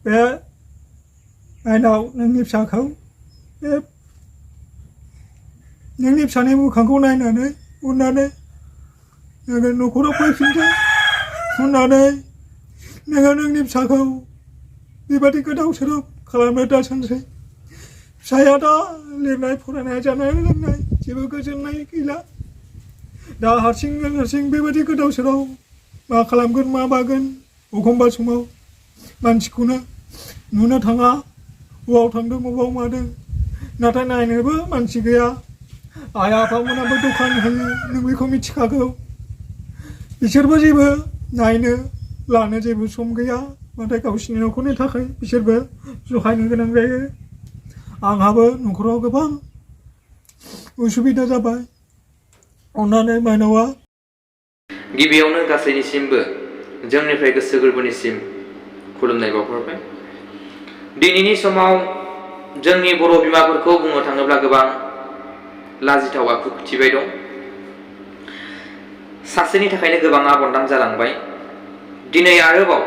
बे माइनाव नोंनि फिसाखौ बे नोंनि फिसानि मोखांखौ नायनानै अननानै नोङो न'खराव फैफिनदो अननानै नोङो नोंनि फिसाखौ बेबादि गोदाव सोराव खालामनो दासानसै फिसाया दा लिरनाय फरायनाय जानाय लोंनाय जेबो गोजोननाय गैला दा हारसिं बेबादि गोदाव सोराव मा खालामगोन मा मागोन एखमबा समाव मानसिखौनो नुनो थाङा बबाव थांदों बबाव मादों नाथाय नायनोबो मानसि गैया आइ आफामोनाबो दखान होयो नों बेखौ मिथिखागौ बिसोरबो जेबो नायनो लानो जेबो सम गैया नाथाय गावसिनि न'खरनि थाखाय बिसोरबो सहायनो गोनां जायो आंहाबो न'खराव गोबां उसुबिदा जाबाय अननानै माइनावा गिबियावनो गासैनिसिमबो जोंनिफ्राय गोसो गोरबोनिसिम खुलुमनाय बावहरबाय दिनैनि समाव जोंनि बर' बिमाफोरखौ बुंनो थाङोब्ला गोबां लाजिथाव आखु खिथिबाय दं सासेनि थाखायनो गोबाङा बन्दाम जालांबाय दिनै आरोबाव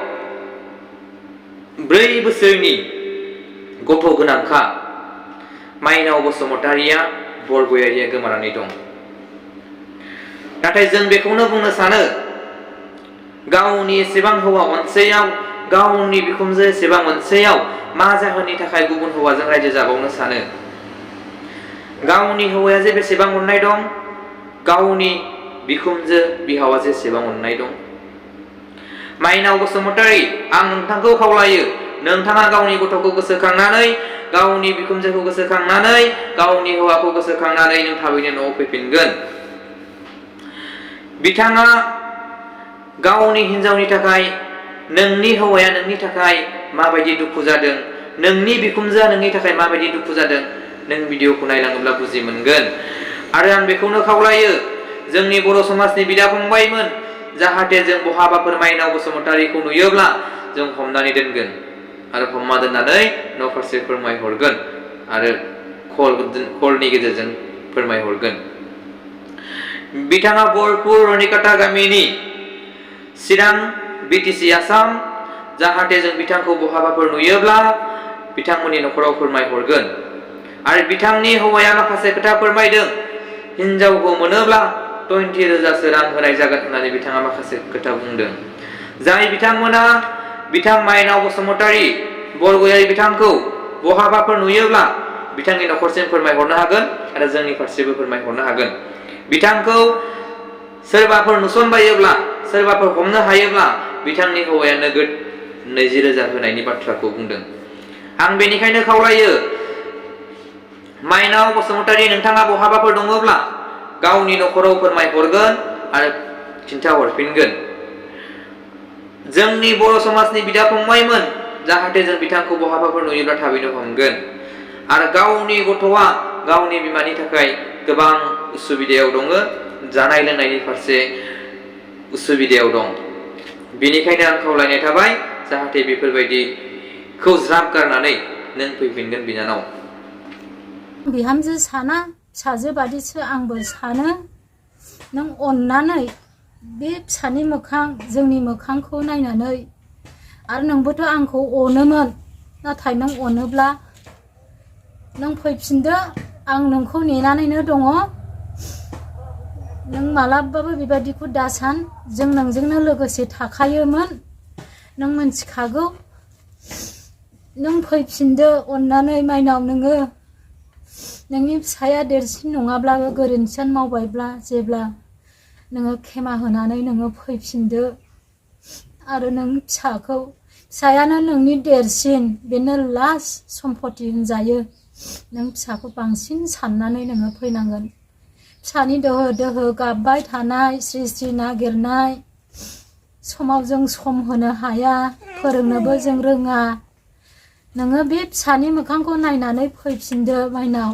4 बोसोरनि गथ' गोनांखा माइनाव बसुमतारिया बरगयारिया गोमानानै दं नाथाय जों बेखौनो बुंनो सानो गावनि एसेबां हौवा अनसेयाव गावनि बिखुमजो एसेबां अनसेयाव मा जाहोननि थाखाय गुबुन हौवाजों रायजो जाबावनो सानो गावनि हौवाया जे बेसेबां अननाय दं गावनि बिखुमजो बिहावा जेसेबां अननाय दं माइनाव बसुमतारी आं नोंथांखौ खावलायो नोंथाङा गावनि गथ'खौ गोसोखांनानै गावनि बिखुमजोखौ गोसोखांनानै गावनि हौवाखौ गोसोखांनानै नों थाबैनो न'आव फैफिनगोन बिथाङा गावनि हिनजावनि थाखाय नोंनि हौवाया नोंनि थाखाय माबायदि दुखु जादों नोंनि बिखुमजोआ नोंनि थाखाय माबायदि दुखु जादों नों भिडिअखौ नायलाङोब्ला बुजि मोनगोन आरो आं बेखौनो खावलायो जोंनि बर' समाजनि बिदा फंबायमोन जाहाथे जों बहाबाफोर माइनाव बसुमतारिखौ नुयोब्ला जों हमनानै दोनगोन आरो हमना दोननानै न' फारसे फोरमायहरगोन आरो कलनि गेजेरजों फोरमायहरगोन बिथाङा बरपुर रनिकाटा गामिनि चिरां बिटिसि आसाम जाहाथे जों बिथांखौ बहाबाफोर नुयोब्ला बिथांमोननि न'खराव फोरमायहरगोन आरो बिथांनि हौवाया माखासे खोथा फोरमायदों हिनजावखौ मोनोब्ला 20,000 रां होनाय जागोन होननानै बिथाङा माखासे खोथा बुंदों जाय बिथांमोना बिथां माइनाव बसुमतारी बरगयारि बिथांखौ बहाबाफोर नुयोब्ला बिथांनि न'खरसिम फोरमायहरनो हागोन आरो जोंनि फारसेबो फोरमायहरनो हागोन बिथांखौ सोरबाफोर नुसनबायोब्ला सोरबाफोर हमनो हायोब्ला बिथांनि हौवाया नोगोद 20,000 होनायनि बाथ्राखौ बुंदों आं बेनिखायनो खावलायो माइनाव बसुमतारी नोंथाङा बहाबाफोर दङब्ला गावनि न'खराव फोरमायहरगोन आरो खिन्थाहरफिनगोन जोंनि बर' समाजनि बिदा फंबायमोन जाहाथे जों बिथांखौ बहाबाफोर नुयोब्ला थाबैनो हमगोन आरो गावनि गथ'आ गावनि बिमानि थाखाय गोबां उसुबिदायाव दङ जानाय लोंनायनि फारसे उसुबिदायाव दं बेनिखायनो आं खावलायनाय थाबाय जाहाथे बेफोरबायदिखौ ज्राब गारनानै नों फैफिनगोन बिनानाव बिहामजो साना फिसाजो बादिसो आंबो सानो नों अननानै बे फिसानि मोखां जोंनि मोखांखौ नायनानै आरो नोंबोथ' आंखौ अनोमोन नाथाय नों अनोब्ला नों फैफिनदो आं नोंखौ नेनानैनो दङ नों मालाबाबो बेबायदिखौ दासान जों नोंजोंनो लोगोसे थाखायोमोन नों मिथिखागौ नों फैफिनदो अननानै माइनाव नोङो नोंनि फिसाया देरसिन नङाब्लाबो गोरोन्थियानो मावबायब्ला जेब्ला नोङो खेमा होनानै नोङो फैफिनदो आरो नों फिसायानो नोंनि देरसिन बेनो लास्ट सम्पति होनजायो नों फिसाखौ बांसिन साननानै नोङो फैनांगोन फिसानि दोहो दोहो गाबबाय थानाय स्रि स्रि नागिरनाय समाव जों सम होनो हाया फोरोंनोबो जों रोङा नोङो बे फिसानि मोखांखौ नायनानै फैफिनदो माइनाव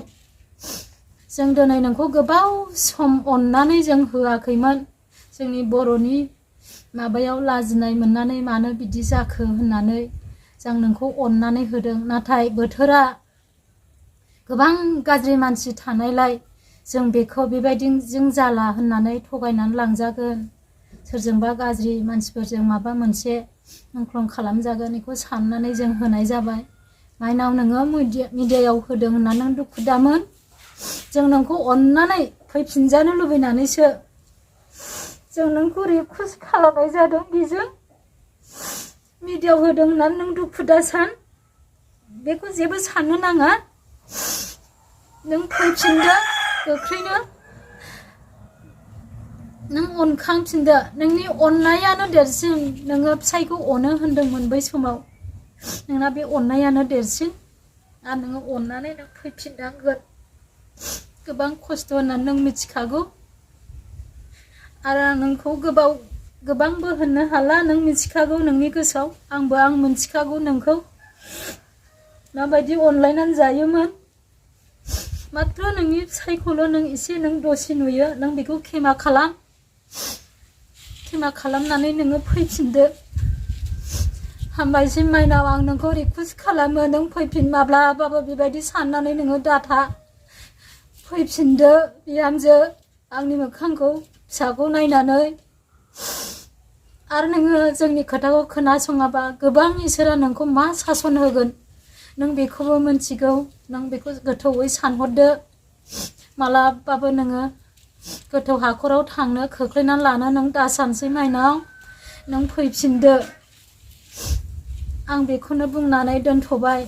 जों दिनै नोंखौ गोबाव सम अननानै जों होआखैमोन जोंनि बर'नि माबायाव लाजिनाय मोननानै मानो बिदि जाखो होननानै जों नोंखौ अननानै होदों नाथाय बोथोरा गोबां गाज्रि मानसि थानायलाय जों बेखौ बेबायदिजों जाला होननानै थगायनानै लांजागोन सोरजोंबा गाज्रि मानसिफोरजों माबा मोनसे मुंख्लं खालामजागोन बेखौ साननानै जों होनाय जाबाय माइनाव नोङो मिडियायाव होदों होनना नों दुखु दामोन जों नोंखौ अननानै फैफिनजानो लुबैनानैसो जों नोंखौ रिकुवेस्ट खालामनाय जादों बेजों मिडियायाव होदों होननानै नों दुखु दासान बेखौ जेबो साननो नाङा नों फैफिनदो गोख्रैनो नों अनखांफिनदो नोंनि अननायानो देरसिन नोङो फिसायखौ अनो होनदोंमोन बै समाव नोंना बे अननायानो देरसिन आरो नोङो अननानै नों फैफिननांगोन गोबां खस्थ' होननानै नों मिथिखागौ आरो आं नोंखौ गोबांबो होननो हाला नों मिथिखागौ नोंनि गोसोआव आंबो आं मिथिखागौ नोंखौ माबायदि अनलायनानै जायोमोन मात्र नोंनि फिसायखौल' नों एसे नों दसे नुयो नों बेखौ खेमा खालामनानै नोङो फैफिनदो हामबायसै माइनाव आं नोंखौ रिकुवेस्ट खालामो नों फैफिन माब्लाबाबो बेबायदि साननानै नोङो दाथा फैफिनदो बिहामजो आंनि मोखांखौ फिसाखौ नायनानै आरो नोङो जोंनि खोथाखौ खोनासङाबा गोबां इसोरा नोंखौ मा सासन होगोन नों बेखौबो मिथिगौ नों बेखौ गोथौयै सानहरदो मालाबाबो नोङो गोथौ हाखराव थांनो खोख्लैनानै लानो नों दासानसै माइनाव नों फैफिनदो आं बेखौनो बुंनानै दोनथ'बाय